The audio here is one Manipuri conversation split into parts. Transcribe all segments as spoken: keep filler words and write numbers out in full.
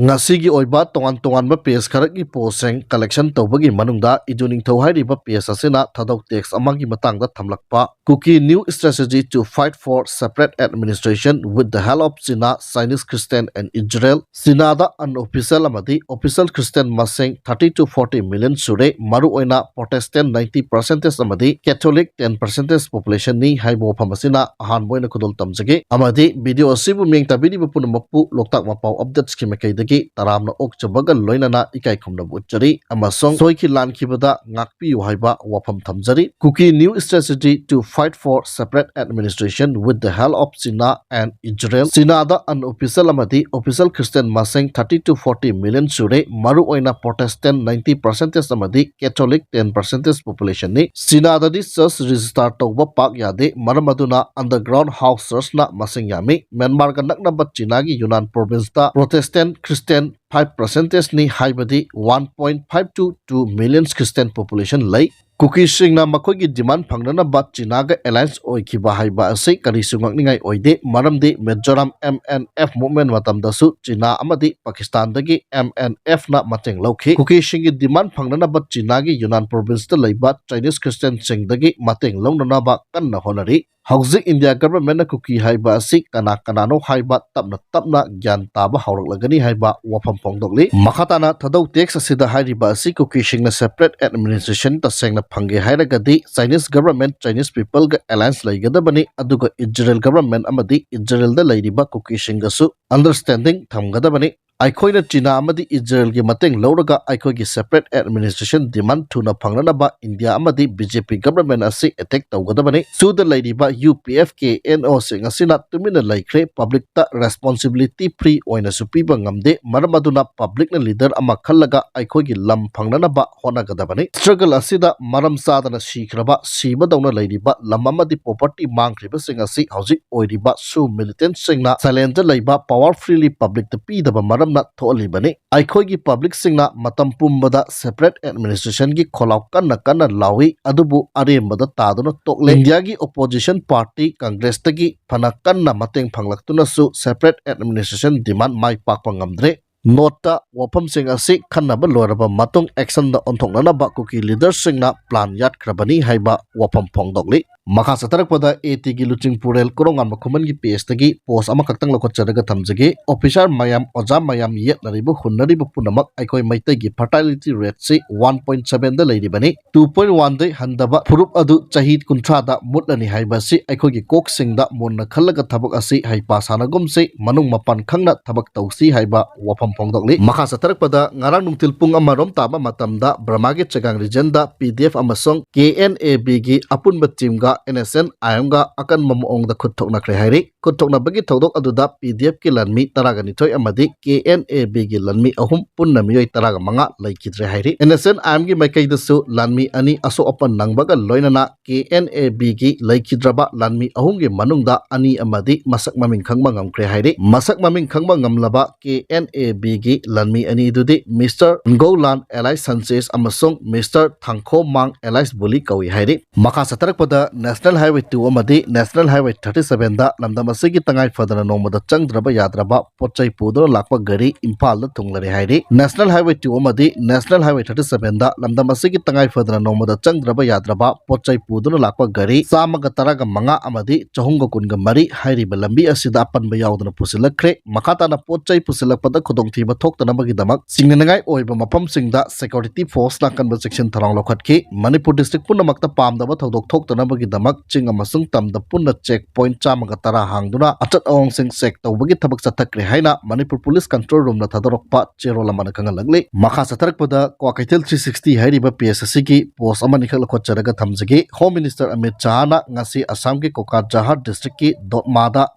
ꯉꯁꯤꯒꯤ ꯑꯣꯏꯕ ꯇꯣꯉꯥꯟ ꯇꯣꯉꯥꯟꯕ page ꯈꯔꯒꯤ postꯁꯤꯡ collection ꯇꯧꯕꯒꯤ ꯃꯅꯨꯡꯗ ꯏꯗꯨ ꯅꯤꯡꯊꯧ ꯍꯥꯏꯔꯤꯕ page ꯑꯁꯤꯅ ꯊꯧꯗꯣꯛ text ꯑꯃꯒꯤ ꯃꯇꯥꯡꯗ ꯊꯝꯂꯛꯄ Kuki new strategy to fight for separate administration with the help of China, Chinese Christian and Israel꯫ ꯆꯤꯅꯥꯗ unofficial ꯑꯃꯗꯤ official Christian ꯃꯁꯤꯡ thirty to forty million ꯁꯨꯔꯦ, ꯃꯔꯨꯑꯣꯏꯅ Protestant ninety percentage ꯑꯃꯗꯤ Catholic ten percentage populationꯅꯤ ꯍꯥꯏꯕ ꯋꯥꯐꯝ ꯑꯁꯤꯅ ꯑꯍꯥꯟꯕ ꯑꯣꯏꯅ ꯈꯨꯗꯣꯜ ꯇꯝꯖꯒꯦ꯫ ꯑꯃꯗꯤ video ꯑꯁꯤꯕꯨ ꯃꯤꯠꯌꯦꯡ ꯇꯥꯕꯤꯔꯤꯕ ꯄꯨꯝꯅꯃꯛꯄꯨ ꯂꯣꯛꯇꯥꯛ ꯃꯄꯥꯎ updatesꯀꯤ ꯃꯥꯏꯀꯩꯗꯒꯤ ꯇꯔꯥꯝꯅ ꯑꯣꯛꯆꯕꯒ ꯂꯣꯏꯅꯅ ꯏꯀꯥꯏ ꯈꯨꯝꯅꯕ ꯎꯠꯆꯔꯤ ꯑꯃꯁꯨꯡ ꯁꯣꯏꯈꯤ ꯂꯥꯟꯈꯤꯕꯗ ꯉꯥꯛꯄꯤꯌꯨ ꯍꯥꯏꯕ ꯋꯥꯐꯝ ꯊꯝꯖꯔꯤ꯫ Kuki new strategy to fight for separate administration with the help of China and Israel꯫ ꯆꯤꯅꯥꯗ unofficial ꯑꯃꯗꯤ official Christian ꯃꯁꯤꯡ thirty to forty million ꯁꯨꯔꯦ, ꯃꯔꯨꯑꯣꯏꯅ Protestant ninety percentage ꯑꯃꯗꯤ Catholic ten percentage populationꯅꯤ꯫ ꯆꯤꯅꯥꯗꯗꯤ church register ꯇꯧꯕ ꯄꯥꯛ ꯌꯥꯗꯦ, ꯃꯔꯝ ꯑꯗꯨꯅ underground house churchꯅ ꯃꯁꯤꯡ ꯌꯥꯝꯃꯤ꯫ ꯃ꯭ꯌꯥꯟꯃꯥꯔꯒ ꯅꯛꯅꯕ ꯆꯤꯅꯥꯒꯤ ꯌꯨꯅꯥꯟ provinceꯇ Protestant Christian five percentageꯅꯤ, ꯍꯥꯏꯕꯗꯤ one point five to two million Christian population ꯂꯩ꯫ ꯀꯨꯀꯤꯁꯤꯡꯅ ꯃꯈꯣꯏꯒꯤ demand ꯐꯪꯅꯅꯕ ꯆꯤꯅꯥꯒ alliance ꯑꯣꯏꯈꯤꯕ ꯍꯥꯏꯕ ꯑꯁꯤ ꯀꯔꯤꯁꯨ ꯉꯛꯅꯤꯡꯉꯥꯏ ꯑꯣꯏꯗꯦ, ꯃꯔꯝꯗꯤ Mizoram M N F movement ꯃꯇꯝꯗꯁꯨ ꯆꯤꯅꯥ ꯑꯃꯗꯤ ꯄꯥꯀꯤꯁꯇꯥꯟꯗꯒꯤ M N Fꯅ ꯃꯇꯦꯡ ꯂꯧꯈꯤ꯫ ꯀꯨꯀꯤꯁꯤꯡꯒꯤ demand ꯐꯪꯅꯅꯕ ꯆꯤꯅꯥꯒꯤ ꯌꯨꯅꯥꯟ provinceꯇ ꯂꯩꯕ Chinese Christianꯁꯤꯡꯗꯒꯤ ꯃꯇꯦꯡ ꯂꯧꯅꯅꯕ ꯀꯟꯅ ꯍꯣꯠꯅꯔꯤ꯫ ꯍꯧꯖꯤꯛ India governmentꯅ ꯀꯨꯀꯤ ꯍꯥꯏꯕ ꯑꯁꯤ ꯀꯅꯥ ꯀꯅꯥꯅꯣ ꯍꯥꯏꯕ ꯇꯞꯅ ꯇꯞꯅ ꯒ꯭ꯌꯥꯟ ꯇꯥꯕ ꯍꯧꯔꯛꯂꯒꯅꯤ ꯍꯥꯏꯕ ꯋꯥꯐꯝ ꯐꯣꯡꯗꯣꯛꯂꯤ꯫ ꯃꯈꯥ ꯇꯥꯅ ꯊꯧꯗꯣꯛ text ꯑꯁꯤꯗ ꯍꯥꯏꯔꯤꯕ ꯑꯁꯤ ꯀꯨꯀꯤꯁꯤꯡꯅ separate administration ꯇꯁꯦꯡꯅ ꯐꯪꯒꯦ ꯍꯥꯏꯔꯒꯗꯤ Chinese government, Chinese peopleꯒ alliance ꯂꯩꯒꯗꯕꯅꯤ, ꯑꯗꯨꯒ Israel government ꯑꯃꯗꯤ Israelꯗ ꯂꯩꯔꯤꯕ ꯀꯨꯀꯤꯁꯤꯡꯒꯁꯨ understanding ꯊꯝꯒꯗꯕꯅꯤ꯫ ꯑꯩꯈꯣꯏꯅ ꯆꯤꯅꯥ ꯑꯃꯗꯤ ꯏꯖꯔꯦꯜꯒꯤ ꯃꯇꯦꯡ ꯂꯧꯔꯒ ꯑꯩꯈꯣꯏꯒꯤ separate administration demand ꯊꯨꯅ ꯐꯪꯅꯅꯕ ꯏꯟꯗꯤꯌꯥ ꯑꯃꯗꯤ B J P government ꯑꯁꯤ attack ꯇꯧꯒꯗꯕꯅꯤ꯫ ꯁꯨꯗ ꯂꯩꯔꯤꯕ U P F K N Oꯁꯤꯡ ꯑꯁꯤꯅ ꯇꯨꯃꯤꯟꯅ ꯂꯩꯈ꯭ꯔꯦ, publicꯇ responsibility free ꯑꯣꯏꯅꯁꯨ ꯄꯤꯕ ꯉꯝꯗꯦ, ꯃꯔꯝ ꯑꯗꯨꯅ publicꯅ leader ꯑꯃ ꯈꯜꯂꯒ ꯑꯩꯈꯣꯏꯒꯤ ꯂꯝ ꯐꯪꯅꯅꯕ ꯍꯣꯠꯅꯒꯗꯕꯅꯤ꯫ Struggle ꯑꯁꯤꯗ ꯃꯔꯝ ꯆꯥꯗꯅ ꯁꯤꯈ꯭ꯔꯕ, ꯁꯤꯕꯗꯧꯅ ꯂꯩꯔꯤꯕ ꯂꯝ ꯑꯃꯗꯤ property ꯃꯥꯡꯈ꯭ꯔꯤꯕꯁꯤꯡ ꯑꯁꯤ ꯍꯧꯖꯤꯛ ꯑꯣꯏꯔꯤꯕ Shu militantꯁꯤꯡꯅ silentꯇ ꯂꯩꯕ power freely publicꯇ ꯄꯤꯗꯕ ꯃꯔꯝꯅ ꯊꯣꯛꯍꯜꯂꯤꯕꯅꯤ꯫ ꯑꯩꯈꯣꯏꯒꯤ publicꯁꯤꯡꯅ ꯃꯇꯝ ꯄꯨꯝꯕꯗ separate administrationꯒꯤ ꯈꯣꯜꯂꯥꯎ ꯀꯟꯅ ꯀꯟꯅ ꯂꯥꯎꯏ, ꯑꯗꯨꯕꯨ ꯑꯔꯦꯝꯕꯗ ꯇꯥꯗꯨꯅ ꯇꯣꯛꯂꯦ꯫ ꯏꯟꯗꯤꯌꯥꯒꯤ opposition party Congressꯇꯒꯤ ꯐꯅ ꯀꯟꯅ ꯃꯇꯦꯡ ꯐꯪꯂꯛꯇꯨꯅꯁꯨ separate administration demand ꯃꯥꯏ ꯄꯥꯛꯄ ꯉꯝꯗ꯭ꯔꯦ꯫ ꯅꯣꯠꯇ ꯋꯥꯐꯝꯁꯤꯡ ꯑꯁꯤ ꯈꯟꯅꯕ ꯂꯣꯏꯔꯕ ꯃꯇꯨꯡ actionꯗ ꯑꯣꯟꯊꯣꯛꯅꯅꯕ ꯀꯨꯀꯤ leaderꯁꯤꯡꯅ plan ꯌꯥꯠꯈ꯭ꯔꯕꯅꯤ ꯍꯥꯏꯕ ꯋꯥꯐꯝ ꯐꯣꯡꯗꯣꯛꯂꯤ꯫ ꯃꯈꯥ ꯆꯠꯊꯔꯛꯄꯗ ATꯒꯤ ꯂꯨꯆꯤꯡꯄꯨꯔꯦꯜ ꯀꯣꯔꯧꯉꯥꯟꯕ ꯈꯨꯃꯟꯒꯤ pageꯇꯒꯤ post ꯑꯃꯈꯛꯇꯪ ꯂꯧꯈꯠꯆꯔꯒ ꯊꯝꯖꯒꯦ꯫ Officer ꯃꯌꯥꯝ, ꯑꯣꯖꯥ ꯃꯌꯥꯝ, ꯌꯦꯠꯅꯔꯤꯕ ꯍꯨꯟꯅꯔꯤꯕ ꯄꯨꯝꯅꯃꯛ, ꯑꯩꯈꯣꯏ ꯃꯩꯇꯩꯒꯤ fertility rateꯁꯤ one point sevenꯗ ꯂꯩꯔꯤꯕꯅꯤ꯫ Two point oneꯗꯩ ꯍꯟꯗꯕ ꯐꯨꯔꯨꯞ ꯑꯗꯨ ꯆꯍꯤ ꯀꯨꯟꯊ꯭ꯔꯥꯗ ꯃꯨꯠꯂꯅꯤ ꯍꯥꯏꯕ ꯑꯁꯤ ꯑꯩꯈꯣꯏꯒꯤ ꯀꯣꯛꯁꯤꯡꯗ ꯃꯨꯟꯅ ꯈꯜꯂꯒ ꯊꯕꯛ ꯑꯁꯤ ꯍꯩꯄꯥ ꯁꯥꯟꯅꯒꯨꯝꯁꯤ, ꯃꯅꯨꯡ ꯃꯄꯥꯟ ꯈꯪꯅ ꯊꯕꯛ ꯇꯧꯁꯤ ꯍꯥꯏꯕ ꯋꯥꯐꯝ ꯐꯣꯡꯗꯣꯛꯂꯤ꯫ ꯃꯈꯥ ꯆꯠꯊꯔꯛꯄꯗ ꯉꯔꯥꯡ ꯅꯨꯡꯊꯤꯜ ꯄꯨꯡ ꯑꯃꯔꯣꯝ ꯇꯥꯕ ꯃꯇꯝꯗ ꯕꯔꯃꯥꯒꯤ ꯆꯒꯥꯡ regionꯗ PDF ꯑꯃꯁꯨꯡ KNABꯒꯤ ꯑꯄꯨꯟꯕ teamꯒ NSNIMꯒ ꯑꯀꯟꯕ ꯃꯑꯣꯡꯗ ꯈꯨꯠ ꯊꯣꯛꯅꯈ꯭ꯔꯦ ꯍꯥꯏꯔꯤ꯫ ꯈꯨꯠ ꯊꯣꯛꯅꯕꯒꯤ ꯊꯧꯗꯣꯛ ꯑꯗꯨꯗ PDFꯀꯤ ꯂꯥꯟꯃꯤ ꯇꯔꯥꯒ ꯅꯤꯊꯣꯏ ꯑꯃꯗꯤ KNABꯒꯤ ꯂꯥꯟꯃꯤ ꯑꯍꯨꯝ, ꯄꯨꯟꯅ ꯃꯤꯑꯣꯏ ꯇꯔꯥꯒ ꯃꯉꯥ ꯂꯩꯈꯤꯗ꯭ꯔꯦ ꯍꯥꯏꯔꯤ꯫ NSNIMꯒꯤ ꯃꯥꯏꯀꯩꯗꯁꯨ ꯂꯥꯟꯃꯤ ꯑꯅꯤ ꯑꯁꯣꯛ ꯑꯄꯟ ꯅꯪꯕꯒ ꯂꯣꯏꯅꯅ KNABꯒꯤ ꯂꯩꯈꯤꯗ꯭ꯔꯕ ꯂꯥꯟꯃꯤ ꯑꯍꯨꯝꯒꯤ ꯃꯅꯨꯡꯗ ꯑꯅꯤ ꯑꯃꯗꯤ ꯃꯁꯛ ꯃꯃꯤꯡ ꯈꯪꯕ ꯉꯝꯈ꯭ꯔꯦ ꯍꯥꯏꯔꯤ꯫ ꯃꯁꯛ ꯃꯃꯤꯡ ꯈꯪꯕ ꯉꯝꯂꯕ KNABꯒꯤ ꯂꯥꯟꯃꯤ ꯑꯅꯤꯗꯨꯗꯤ Mister Ngoulan alias Sanchez ꯑꯃꯁꯨꯡ Mister Thangkhomang alias Buli ꯀꯧꯏ ꯍꯥꯏꯔꯤ꯫ ꯃꯈꯥ ꯆꯠꯊꯔꯛꯄꯗ National Highway two ꯑꯃꯗꯤ National Highway thirty sevenꯗ ꯂꯝꯗꯝ ꯑꯁꯤꯒꯤ ꯇꯉꯥꯏ ꯐꯗꯅ ꯅꯣꯡꯃꯗ ꯆꯪꯗ꯭ꯔꯕ ꯌꯥꯗ꯭ꯔꯕ ꯄꯣꯠ ꯆꯩ ꯄꯨꯗꯨꯅ ꯂꯥꯛꯄ ꯒꯥꯔꯤ ꯏꯝꯐꯥꯜꯗ ꯊꯨꯡꯂꯔꯦ ꯍꯥꯏꯔꯤ꯫ National Highway two ꯑꯃꯗꯤ National Highway thirty sevenꯗ ꯂꯝꯗꯝ ꯑꯁꯤꯒꯤ ꯇꯉꯥꯏ ꯐꯗꯅ ꯅꯣꯡꯃꯗ ꯆꯪꯗ꯭ꯔꯕ ꯌꯥꯗ꯭ꯔꯕ ꯄꯣꯠ ꯆꯩ ꯄꯨꯗꯨꯅ ꯂꯥꯛꯄ ꯒꯥꯔꯤ ꯆꯥꯝꯃꯒ ꯇꯔꯥꯒ ꯃꯉꯥ ꯑꯃꯗꯤ ꯆꯍꯨꯝꯒ ꯀꯨꯟꯒ ꯃꯔꯤ ꯍꯥꯏꯔꯤꯕ ꯂꯝꯕꯤ ꯑꯁꯤꯗ ꯑꯄꯟꯕ ꯌꯥꯎꯗꯅ ꯄꯨꯁꯤꯜꯂꯛꯈ꯭ꯔꯦ꯫ ꯃꯈꯥ ꯇꯥꯅ ꯄꯣꯠ ꯆꯩ ꯄꯨꯁꯤꯜꯂꯛꯄꯗ ꯈꯨꯗꯣꯡꯊꯤꯕ ꯊꯣꯛꯇꯅꯕꯒꯤꯗꯃꯛ ꯆꯤꯡꯅꯅꯤꯡꯉꯥꯏ ꯑꯣꯏꯕ ꯃꯐꯝꯁꯤꯡꯗ security forceꯅ ꯑꯀꯟꯕ ꯆꯦꯛꯁꯤꯟ ꯊꯧꯔꯥꯡ ꯂꯧꯈꯠꯈꯤ꯫ ꯃꯅꯤꯄꯨꯔ district ꯄꯨꯝꯅꯃꯛꯇ ꯄꯥꯝꯗꯕ ꯊꯧꯗꯣꯛ ꯊꯣꯛꯇꯅꯕꯒꯤꯗꯃꯛ ꯆꯤꯡ ꯑꯃꯁꯨꯡ ꯇꯝꯗ ꯄꯨꯟꯅ check point ꯆꯥꯝꯃꯒ ꯇꯔꯥ ꯍꯥꯡꯗꯨꯅ ꯑꯆꯠ ꯑꯋꯣꯡꯁꯤꯡ check ꯇꯧꯕꯒꯤ ꯊꯕꯛ ꯆꯠꯊꯈ꯭ꯔꯦ ꯍꯥꯏꯅ ꯃꯅꯤꯄꯨꯔ police control roomꯅ ꯊꯥꯗꯣꯔꯛꯄ ꯆꯦꯔꯣꯜ ꯑꯃꯅ ꯈꯪꯍꯜꯂꯛꯂꯤ꯫ ꯃꯈꯥ ꯆꯠꯊꯔꯛꯄꯗ ꯀ꯭ꯋꯥꯀꯩꯊꯦꯜ three sixty ꯍꯥꯏꯔꯤꯕ page ꯑꯁꯤꯒꯤ post ꯑꯃꯅꯤꯈꯛ ꯂꯧꯈꯠꯆꯔꯒ ꯊꯝꯖꯒꯦ꯫ Home Minister ꯑꯃꯤꯠ ꯁꯍꯥꯅ ꯉꯁꯤ ꯑꯁꯥꯝꯒꯤ ꯀꯣꯀꯥꯖꯍꯥꯔ districtꯀꯤ ꯗꯣꯠꯃꯥꯗ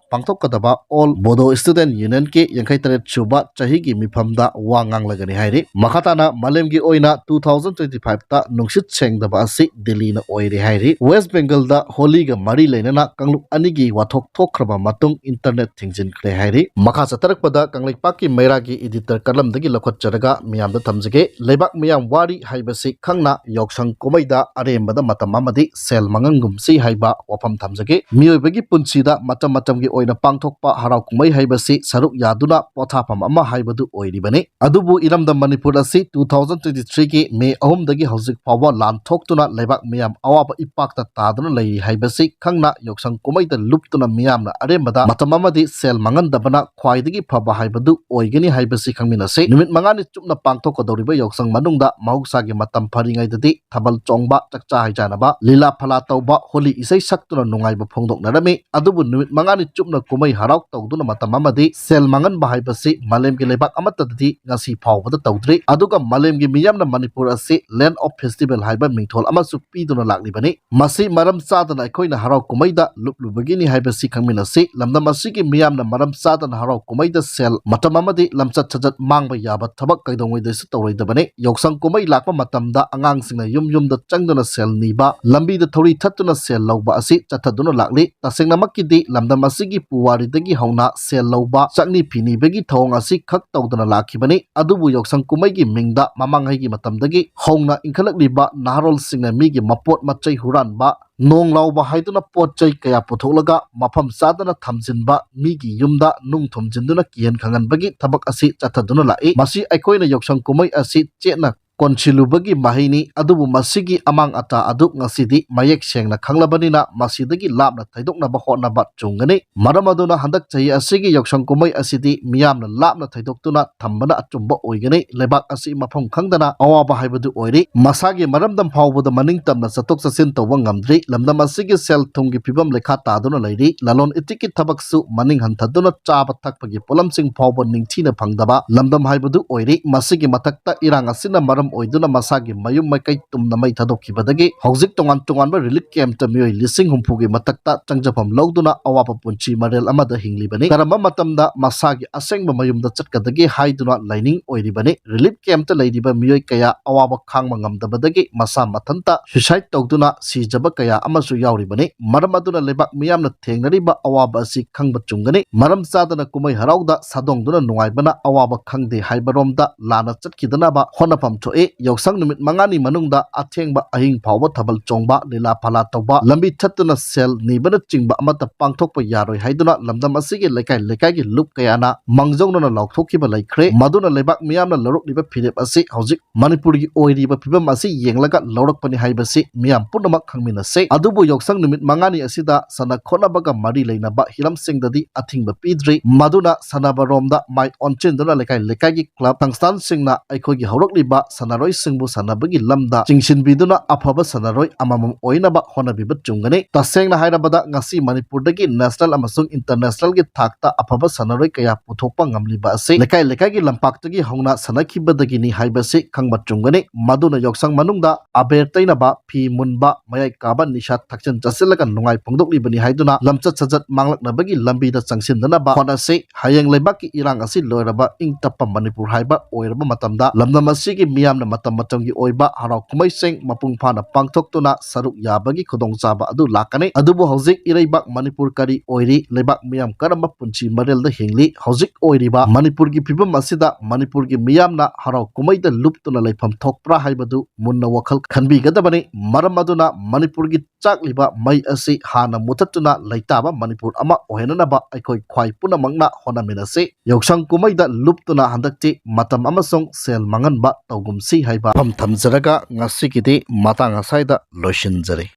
ꯄꯥꯡꯊꯣꯛꯀꯗꯕ All Bodo Student Unionꯀꯤ ꯌꯥꯡꯈꯩ ꯇꯔꯦꯠ ꯁꯨꯕ ꯆꯍꯤꯒꯤ ꯃꯤꯐꯝꯗ ꯋꯥ ꯉꯥꯡꯂꯒꯅꯤ ꯍꯥꯏꯔꯤ꯫ ꯃꯈꯥ ꯇꯥꯅ ꯃꯥꯂꯦꯝꯒꯤ ꯑꯣꯏꯅ two thousand twenty fiveꯇ ꯅꯨꯡꯁꯤꯠ ꯁꯦꯡꯗꯕ ꯑꯁꯤ ꯗꯤꯜꯂꯤꯅ ꯑꯣꯏꯔꯦ ꯍꯥꯏꯔꯤ꯫ West Bengal ꯗ ꯍꯣꯂꯤꯒ ꯃꯔꯤ ꯂꯩꯅꯅ ꯀꯥꯡꯂꯨꯞ ꯑꯅꯤꯒꯤ ꯋꯥꯊꯣꯛ ꯊꯣꯛꯈ꯭ꯔꯕ ꯃꯇꯨꯡ ꯏꯟꯇꯔꯅꯦꯠ ꯊꯤꯡꯖꯤꯟꯈ꯭ꯔꯦ ꯍꯥꯏꯔꯤ꯫ ꯃꯈꯥ ꯆꯠꯊꯔꯛꯄꯗ ꯀꯪꯂꯩꯄꯥꯛꯀꯤ ꯃꯩꯔꯥꯒꯤ ꯏꯗꯤꯇꯔ ꯀꯂꯝꯗꯒꯤ ꯂꯧꯈꯠꯆꯔꯒ ꯃꯤꯌꯥꯝꯗ ꯊꯝꯖꯒꯦ꯫ ꯂꯩꯕꯥꯛ ꯃꯤꯌꯥꯝ ꯋꯥꯔꯤ ꯍꯥꯏꯕꯁꯤ ꯈꯪꯅ ꯌꯥꯎꯁꯪ ꯀꯨꯝꯍꯩꯗ ꯑꯔꯦꯝꯕꯗ ꯃꯇꯝ ꯑꯃꯗꯤ ꯁꯦꯜ ꯃꯥꯡꯍꯟꯒꯨꯝꯁꯤ ꯍꯥꯏꯕ ꯋꯥꯐꯝ ꯊꯝꯖꯒꯦ꯫ ꯃꯤꯑꯣꯏꯕꯒꯤ ꯄꯨꯟꯁꯤꯗ ꯃꯇꯝ ꯃꯇꯝꯒꯤ ꯑꯣꯏꯅ ꯄꯥꯡꯊꯣꯛꯄ ꯍꯔꯥꯎ ꯀꯨꯝꯍꯩ ꯍꯥꯏꯕꯁꯤ ꯁꯔꯨꯛ ꯌꯥꯗꯨꯅ ꯄꯣꯊꯥꯐꯝ ꯑꯃ ꯍꯥꯏꯕꯗꯨ ꯑꯣꯏꯔꯤꯕꯅꯤ꯫ ꯑꯗꯨꯕꯨ ꯏꯔꯝꯗꯝ ꯃꯅꯤꯄꯨꯔ ꯑꯁꯤ two thousand twenty three ꯒꯤ ꯃꯦ ꯑꯍꯨꯝꯗꯒꯤ ꯍꯧꯖꯤꯛ ꯐꯥꯎꯕ ꯂꯥꯟ ꯊꯣꯛꯇꯨꯅ ꯂꯩꯕꯥꯛ ꯃꯤꯌꯥꯝ ꯑꯋꯥꯕ ꯏꯄꯥꯛꯇ ꯇꯥꯗꯨꯅ ꯂꯩꯔꯤ ꯍꯥꯏꯕꯁꯤ ꯈꯪꯅ ꯌꯥꯎꯁꯪ ꯀꯨꯝꯍꯩꯗ ꯂꯨꯞꯇꯨꯅ ꯃꯤꯌꯥꯝꯅ ꯑꯔꯦꯝꯕꯗ ꯃꯇꯝ ꯑꯃꯗꯤ ꯁꯦꯜ ꯃꯥꯡꯍꯟꯗꯕꯅ ꯈ꯭ꯋꯥꯏꯗꯒꯤ ꯐꯕ ꯍꯥꯏꯕꯗꯨ ꯑꯣꯏꯒꯅꯤ ꯍꯥꯏꯕꯁꯤ ꯈꯪꯃꯤꯟꯅꯁꯤ꯫ ꯅꯨꯃꯤꯠ ꯃꯉꯥꯅꯤ ꯆꯨꯞꯅ ꯄꯥꯡꯊꯣꯛꯀꯗꯧꯔꯤꯕ ꯌꯥꯎꯁꯪ ꯃꯅꯨꯡꯗ ꯃꯍꯧꯁꯥꯒꯤ ꯃꯇꯝ ꯐꯔꯤꯉꯩꯗꯗꯤ ꯊꯥꯕꯜ ꯆꯣꯡꯕ, ꯆꯥꯛꯆꯥ ꯍꯩꯖꯥꯅꯕ, ꯂꯤꯂꯥ ꯐꯂꯥ ꯇꯧꯕ, ꯍꯣꯂꯤ ꯏꯁꯩ ꯁꯛꯇꯨꯅ ꯅꯨꯡꯉꯥꯏꯕ ꯐꯣꯡꯗꯣꯛꯅꯔꯝꯃꯤ꯫ ꯑꯗꯨꯕꯨ ꯅꯨꯃꯤꯠ ꯃꯉꯥꯅꯤ ꯆꯨꯞꯅ ꯀꯨꯝꯍꯩ ꯍꯔꯥꯎ ꯇꯧꯗꯨꯅ ꯃꯇꯝ ꯑꯃꯗꯤ ꯁꯦꯜ ꯃꯥꯡꯍꯟꯕ ꯍꯥꯏꯕꯁꯤ ꯃꯥꯂꯦꯝꯒꯤ ꯂꯩꯕꯥꯛ ꯑꯃꯠꯇꯗꯗꯤ ꯉꯁꯤ ꯐꯥꯎꯕꯗ ꯇꯧꯗ꯭ꯔꯤ꯫ ꯑꯗꯨꯒ ꯃꯥꯂꯦꯝꯒꯤ ꯃꯤꯌꯥꯝꯅ ꯃꯅꯤꯄꯨꯔ ꯑꯁꯤ Land of Festival ꯍꯥꯏꯕ ꯃꯤꯡꯊꯣꯜ ꯑꯃꯁꯨ ꯄꯤꯗꯨꯅ ꯂꯥꯛꯂꯤꯕꯅꯤ꯫ ꯃꯁꯤ ꯃꯔꯝ ꯆꯥꯗꯅ ꯑꯩꯈꯣꯏꯅ ꯍꯔꯥꯎ ꯀꯨꯝꯍꯩꯗ ꯂꯨꯞꯂꯨꯕꯒꯤꯅꯤ ꯍꯥꯏꯕꯁꯤ ꯈꯪꯃꯤꯟꯅꯁꯤ꯫ ꯂꯝꯗꯝ ꯑꯁꯤꯒꯤ ꯃꯤꯌꯥꯝꯅ ꯃꯔꯝ ꯆꯥꯗꯅ ꯍꯔꯥꯎ ꯀꯨꯝꯍꯩꯗ ꯁꯦꯜ, ꯃꯇꯝ ꯑꯃꯗꯤ ꯂꯝꯆꯠ ꯁꯥꯖꯠ ꯃꯥꯡꯕ ꯌꯥꯕ ꯊꯕꯛ ꯀꯩꯗꯧꯉꯩꯗꯁꯨ ꯇꯧꯔꯣꯏꯗꯕꯅꯤ꯫ ꯌꯥꯎꯁꯪ ꯀꯨꯝꯍꯩ ꯂꯥꯛꯄ ꯃꯇꯝꯗ ꯑꯉꯥꯡꯁꯤꯡꯅ ꯌꯨꯝ ꯌꯨꯝꯗ ꯆꯪꯗꯨꯅ ꯁꯦꯜ ꯅꯤꯕ, ꯂꯝꯕꯤꯗ ꯊꯧꯔꯤ ꯊꯠꯇꯨꯅ ꯁꯦꯜ ꯂꯧꯕ ꯑꯁꯤ ꯆꯠꯊꯗꯨꯅ ꯂꯥꯛꯂꯤ꯫ ꯇꯁꯦꯡꯅꯃꯛꯀꯤꯗꯤ ꯂꯝꯗꯝ ꯑꯁꯤꯒꯤ ꯄꯨꯋꯥꯔꯤꯗꯒꯤ ꯍꯧꯅ ꯁꯦꯜ ꯂꯧꯕ, ꯆꯠꯅꯤ ꯐꯤ ꯅꯤꯕꯒꯤ ꯊꯧꯑꯣꯡ ꯑꯁꯤ ꯈꯛ ꯇꯧꯗꯨꯅ ꯂꯥꯛꯈꯤꯕꯅꯤ꯫ ꯑꯗꯨꯕꯨ ꯌꯥꯎꯁꯪ ꯀꯨꯝꯍꯩꯒꯤ ꯃꯤꯡꯗ ꯃꯃꯥꯡꯉꯩꯒꯤ ꯃꯇꯝꯗꯒꯤ ꯍꯧꯅ ꯏꯟꯈꯠꯂꯛꯂꯤꯕ ꯅꯍꯥꯔꯣꯜꯁꯤꯡꯅ ꯃꯤꯒꯤ ꯃꯄꯣꯠ ꯃꯆꯩ ꯍꯨꯔꯥꯟꯕ, ꯅꯣꯡ ꯂꯥꯎꯕ ꯍꯥꯏꯗꯨꯅ ꯄꯣꯠ ꯆꯩ ꯀꯌꯥ ꯄꯨꯊꯣꯛꯂꯒ ꯃꯐꯝ ꯆꯥꯗꯅ ꯊꯝꯖꯤꯟꯕ, ꯃꯤꯒꯤ ꯌꯨꯝꯗ ꯅꯨꯡ ꯊꯨꯝꯖꯤꯟꯗꯨꯅ ꯀꯤꯍꯟ ꯈꯪꯍꯟꯕꯒꯤ ꯊꯕꯛ ꯑꯁꯤ ꯆꯠꯊꯗꯨꯅ ꯂꯥꯛꯏ꯫ ꯃꯁꯤ ꯑꯩꯈꯣꯏꯅ ꯌꯥꯎꯁꯪ ꯀꯨꯝꯍꯩ ꯑꯁꯤ ꯆꯦꯠꯅ ꯀꯣꯟꯁꯤꯜꯂꯨꯕꯒꯤ ꯃꯍꯩꯅꯤ꯫ ꯑꯗꯨꯕꯨ ꯃꯁꯤꯒꯤ ꯑꯃꯥꯡ ꯑꯇꯥ ꯑꯗꯨ ꯉꯁꯤꯗꯤ ꯃꯌꯦꯛ ꯁꯦꯡꯅ ꯈꯪꯂꯕꯅꯤꯅ ꯃꯁꯤꯗꯒꯤ ꯂꯥꯞꯅ ꯊꯩꯗꯣꯛꯅꯕ ꯍꯣꯠꯅꯕ ꯆꯨꯝꯒꯅꯤ꯫ ꯃꯔꯝ ꯑꯗꯨꯅ ꯍꯟꯗꯛ ꯆꯍꯤ ꯑꯁꯤꯒꯤ ꯌꯥꯎꯁꯪ ꯀꯨꯝꯍꯩ ꯑꯁꯤꯗꯤ ꯃꯤꯌꯥꯝꯅ ꯂꯥꯞꯅ ꯊꯩꯗꯣꯛꯇꯨꯅ ꯊꯝꯕꯅ ꯑꯆꯨꯝꯕ ꯑꯣꯏꯒꯅꯤ꯫ ꯂꯩꯕꯥꯛ ꯑꯁꯤ ꯃꯐꯝ ꯈꯪꯗꯅ ꯑꯋꯥꯕ ꯍꯥꯏꯕꯗꯨ ꯑꯣꯏꯔꯤ꯫ ꯃꯁꯥꯒꯤ ꯃꯔꯝꯗꯝ ꯐꯥꯎꯕꯗ ꯃꯅꯤꯡ ꯇꯝꯅ ꯆꯠꯊꯣꯛ ꯆꯠꯁꯤꯟ ꯇꯧꯕ ꯉꯝꯗ꯭ꯔꯤ꯫ ꯂꯝꯗꯝ ꯑꯁꯤꯒꯤ ꯁꯦꯜ ꯊꯨꯝꯒꯤ ꯐꯤꯕꯝ ꯂꯩꯈꯥ ꯇꯥꯗꯨꯅ ꯂꯩꯔꯤ꯫ ꯂꯂꯣꯟ ꯏꯇꯤꯛꯀꯤ ꯊꯕꯛꯁꯨ ꯃꯅꯤꯡ ꯍꯟꯊꯗꯨꯅ ꯆꯥꯕ ꯊꯛꯄꯒꯤ ꯄꯣꯠꯂꯝꯁꯤꯡ ꯐꯥꯎꯕ ꯅꯤꯡꯊꯤꯅ ꯐꯪꯗꯕ ꯂꯝꯗꯝ ꯍꯥꯏꯕꯗꯨ ꯑꯣꯏꯔꯤ꯫ ꯃꯁꯤꯒꯤ ꯃꯊꯛꯇ ꯏꯔꯥꯡ ꯑꯁꯤꯅ ꯃꯔꯝ ꯑꯣꯏꯗꯨꯅ ꯃꯁꯥꯒꯤ ꯃꯌꯨꯝ ꯃꯀꯩ ꯇꯨꯝꯅ ꯃꯩ ꯊꯥꯗꯣꯛꯈꯤꯕꯗꯒꯤ ꯍꯧꯖꯤꯛ ꯇꯣꯉꯥꯟ ꯇꯣꯉꯥꯟꯕ relief camp ꯇ ꯃꯤꯑꯣꯏ ꯂꯤꯁꯤꯡ ꯍꯨꯝꯐꯨꯒꯤ ꯃꯊꯛꯇ ꯆꯪꯖꯐꯝ ꯂꯧꯗꯨꯅ ꯑꯋꯥꯕ ꯄꯨꯟꯁꯤ ꯃꯔꯦꯜ ꯑꯃꯗ ꯍꯤꯡꯂꯤꯕꯅꯤ꯫ ꯀꯔꯝꯕ ꯃꯇꯝꯗ ꯃꯁꯥꯒꯤ ꯑꯁꯦꯡꯕ ꯃꯌꯨꯝꯗ ꯆꯠꯀꯗꯒꯦ ꯍꯥꯏꯗꯨꯅ ꯂꯥꯏꯅꯤꯡ ꯑꯣꯏꯔꯤꯕꯅꯤ꯫ Relief camp ꯇ ꯂꯩꯔꯤꯕ ꯃꯤꯑꯣꯏ ꯀꯌꯥ ꯑꯋꯥꯕ ꯈꯥꯡꯕ ꯉꯝꯗꯕꯗꯒꯤ ꯃꯁꯥ ꯃꯊꯟꯇ suicide ꯇꯧꯗꯨꯅ ꯁꯤꯖꯕ ꯀꯌꯥ ꯑꯃꯁꯨ ꯌꯥꯎꯔꯤꯕꯅꯤ꯫ ꯃꯔꯝ ꯑꯗꯨꯅ ꯂꯩꯕꯥꯛ ꯃꯤꯌꯥꯝꯅ ꯊꯦꯡꯅꯔꯤꯕ ꯑꯋꯥꯕ ꯑꯁꯤ ꯈꯪꯕ ꯆꯨꯝꯒꯅꯤ꯫ ꯃꯔꯝ ꯆꯥꯗꯅ ꯀꯨꯝꯍꯩ ꯍꯔꯥꯎꯗ ꯁꯥꯗꯣꯡꯗꯨꯅ ꯅꯨꯡꯉꯥꯏꯕꯅ ꯑꯋꯥꯕ ꯈꯪꯗꯦ ꯍꯥꯏꯕꯔꯣꯝꯗ ꯂꯥꯟꯅ ꯆꯠꯈꯤꯗꯅꯕ ꯍꯣꯠꯅꯐꯝ ꯊꯣꯛꯏ꯫ ꯌꯥꯎꯁꯪ ꯅꯨꯃꯤꯠ ꯃꯉꯥꯅꯤ ꯃꯅꯨꯡꯗ ꯑꯊꯦꯡꯕ ꯑꯍꯤꯡ ꯐꯥꯎꯕ ꯊꯥꯕꯜ ꯆꯣꯡꯕ, ꯂꯤꯂꯥ ꯐꯥꯂꯥ ꯇꯧꯕ, ꯂꯝꯕꯤ ꯊꯠꯇꯨꯅ ꯁꯦꯜ ꯅꯤꯕꯅꯆꯤꯡꯕ ꯑꯃꯠꯇ ꯄꯥꯡꯊꯣꯛꯄ ꯌꯥꯔꯣꯏ ꯍꯥꯏꯗꯨꯅ ꯂꯝꯗꯝ ꯑꯁꯤꯒꯤ ꯂꯩꯀꯥꯏ ꯂꯩꯀꯥꯏꯒꯤ ꯂꯨꯞ ꯀꯌꯥꯅ ꯃꯥꯡꯖꯧꯅꯅ ꯂꯥꯎꯊꯣꯛꯈꯤꯕ ꯂꯩꯈ꯭ꯔꯦ꯫ ꯃꯗꯨꯅ ꯂꯩꯕꯥꯛ ꯃꯤꯌꯥꯝꯅ ꯂꯧꯔꯛꯂꯤꯕ ꯐꯤꯔꯦꯞ ꯑꯁꯤ ꯍꯧꯖꯤꯛ ꯃꯅꯤꯄꯨꯔꯒꯤ ꯑꯣꯏꯔꯤꯕ ꯐꯤꯕꯝ ꯑꯁꯤ ꯌꯦꯡꯂꯒ ꯂꯧꯔꯛꯄꯅꯤ ꯍꯥꯏꯕꯁꯤ ꯃꯤꯌꯥꯝ ꯄꯨꯝꯅꯃꯛ ꯈꯪꯃꯤꯟꯅꯁꯤ꯫ ꯑꯗꯨꯕꯨ ꯌꯥꯎꯁꯪ ꯅꯨꯃꯤꯠ ꯃꯉꯥꯅꯤ ꯑꯁꯤꯗ ꯁꯥꯟꯅ ꯈꯣꯠꯅꯕꯒ ꯃꯔꯤ ꯂꯩꯅꯕ ꯍꯤꯔꯝꯁꯤꯡꯗꯗꯤ ꯑꯊꯤꯡꯕ ꯄꯤꯗ꯭ꯔꯤ꯫ ꯃꯗꯨꯅ ꯁꯥꯟꯅꯕꯔꯣꯝꯗ ꯃꯥꯏ ꯑꯣꯟꯁꯤꯟꯗꯨꯅ ꯂꯩꯀꯥꯏ ꯂꯩꯀꯥꯏꯒꯤ club ꯁꯪꯁꯊꯥꯟꯁꯤꯡꯅ ꯑꯩꯈꯣꯏꯒꯤ ꯍꯧꯔꯛꯂꯤꯕ ꯁꯥꯟꯅꯔꯣꯏꯁꯤꯡꯕꯨ ꯁꯥꯟꯅꯕꯒꯤ ꯂꯝꯗ ꯆꯤꯡꯁꯤꯟꯕꯤꯗꯨꯅ ꯑꯐꯕ ꯁꯥꯟꯅꯔꯣꯏ ꯑꯃꯃꯝ ꯑꯣꯏꯅꯕ ꯍꯣꯠꯅꯕꯤꯕ ꯆꯨꯝꯒꯅꯤ꯫ ꯇꯁꯦꯡꯅ ꯍꯥꯏꯔꯕꯗ ꯉꯁꯤ ꯃꯅꯤꯄꯨꯔꯗꯒꯤ national ꯑꯃꯁꯨꯡ international ꯒꯤ ꯊꯥꯛꯇ ꯑꯐꯕ ꯁꯥꯟꯅꯔꯣꯏ ꯀꯌꯥ ꯄꯨꯊꯣꯛꯄ ꯉꯝꯂꯤꯕ ꯑꯁꯤ ꯂꯩꯀꯥꯏ ꯂꯩꯀꯥꯏꯒꯤ ꯂꯝꯄꯥꯛꯇꯒꯤ ꯍꯧꯅ ꯁꯥꯟꯅꯈꯤꯕꯗꯒꯤꯅꯤ ꯍꯥꯏꯕꯁꯤ ꯈꯪꯕ ꯆꯨꯝꯒꯅꯤ꯫ ꯃꯗꯨꯅ ꯌꯥꯎꯁꯪ ꯃꯅꯨꯡꯗ ꯑꯕꯦꯔ ꯇꯩꯅꯕ, ꯐꯤ ꯃꯨꯟꯕ, ꯃꯌꯥꯏ ꯀꯥꯕ ꯅꯤꯁꯥ ꯊꯛꯆꯤꯟ ꯆꯥꯁꯤꯜꯂꯒ ꯅꯨꯡꯉꯥꯏ ꯐꯣꯡꯗꯣꯛꯂꯤꯕꯅꯤ ꯍꯥꯏꯗꯨꯅ ꯂꯝꯆꯠ ꯁꯥꯖꯠ ꯃꯥꯡꯂꯛꯅꯕꯒꯤ ꯂꯝꯕꯤꯗ ꯆꯪꯁꯤꯟꯗꯅꯕ ꯍꯣꯠꯅꯁꯤ꯫ ꯍꯌꯦꯡ ꯂꯩꯕꯥꯛꯀꯤ ꯏꯔꯥꯡ ꯑꯁꯤ ꯂꯣꯏꯔꯕ ꯏꯪ ꯇꯞꯄ ꯃꯅꯤꯄꯨꯔ ꯍꯥꯏꯕ ꯑꯣꯏꯔꯕ ꯃꯇꯝꯗ ꯂꯝꯗꯝ ꯑꯁꯤꯒꯤ ꯃꯤꯌꯥꯝꯅ ꯃꯇꯝ ꯃꯇꯝꯒꯤ ꯑꯣꯏꯕ ꯍꯔꯥꯎ ꯀꯨꯝꯍꯩꯁꯤꯡ ꯃꯄꯨꯡ ꯐꯥꯅ ꯄꯥꯡꯊꯣꯛꯇꯨꯅ ꯁꯔꯨꯛ ꯌꯥꯕꯒꯤ ꯈꯨꯗꯣꯡꯆꯥꯕ ꯑꯗꯨ ꯂꯥꯛꯀꯅꯤ꯫ ꯑꯗꯨꯕꯨ ꯍꯧꯖꯤꯛ ꯏꯔꯩꯕꯥꯛ ꯃꯅꯤꯄꯨꯔ ꯀꯔꯤ ꯑꯣꯏꯔꯤ? ꯂꯩꯕꯥꯛ ꯃꯤꯌꯥꯝ ꯀꯔꯝꯕ ꯄꯨꯟꯁꯤ ꯃꯔꯦꯜꯗ ꯍꯤꯡꯂꯤ? ꯍꯧꯖꯤꯛ ꯑꯣꯏꯔꯤꯕ ꯃꯅꯤꯄꯨꯔꯒꯤ ꯐꯤꯕꯝ ꯑꯁꯤꯗ ꯃꯅꯤꯄꯨꯔꯒꯤ ꯃꯤꯌꯥꯝꯅ ꯍꯔꯥꯎ ꯀꯨꯝꯍꯩꯗ ꯂꯨꯞꯇꯨꯅ ꯂꯩꯐꯝ ꯊꯣꯛꯄ꯭ꯔꯥ ꯍꯥꯏꯕꯗꯨ ꯃꯨꯟꯅ ꯋꯥꯈꯜ ꯈꯟꯕꯤꯒꯗꯕꯅꯤ꯫ ꯃꯔꯝ ꯑꯗꯨꯅ ꯃꯅꯤꯄꯨꯔꯒꯤ ꯆꯥꯛꯂꯤꯕ ꯃꯩ ꯑꯁꯤ ꯍꯥꯟꯅ ꯃꯨꯊꯠꯇꯨꯅ ꯂꯩꯇꯥꯕ ꯃꯅꯤꯄꯨꯔ ꯑꯃ ꯑꯣꯏꯍꯟꯅꯅꯕ ꯑꯩꯈꯣꯏ ꯈ꯭ꯋꯥꯏ ꯄꯨꯝꯅꯃꯛꯅ ꯍꯣꯠꯅꯃꯤꯟꯅꯁꯤ꯫ ꯌꯥꯎꯁꯪ ꯀꯨꯝꯍꯩꯗ ꯂꯨꯞꯇꯨꯅ ꯍꯟꯗꯛꯇꯤ ꯃꯇꯝ ꯑꯃꯁꯨꯡ ꯁꯦꯜ ꯃꯥꯡꯍꯟꯕ ꯇꯧꯒꯨꯝꯁꯤ ꯍꯥꯏꯕ ꯋꯥꯐꯝ ꯊꯝꯖꯔꯒ ꯉꯁꯤꯒꯤꯗꯤ ꯃꯇꯥꯡ ꯑꯁ꯭ꯋꯥꯏꯗ ꯂꯣꯏꯁꯤꯟꯖꯔꯦ꯫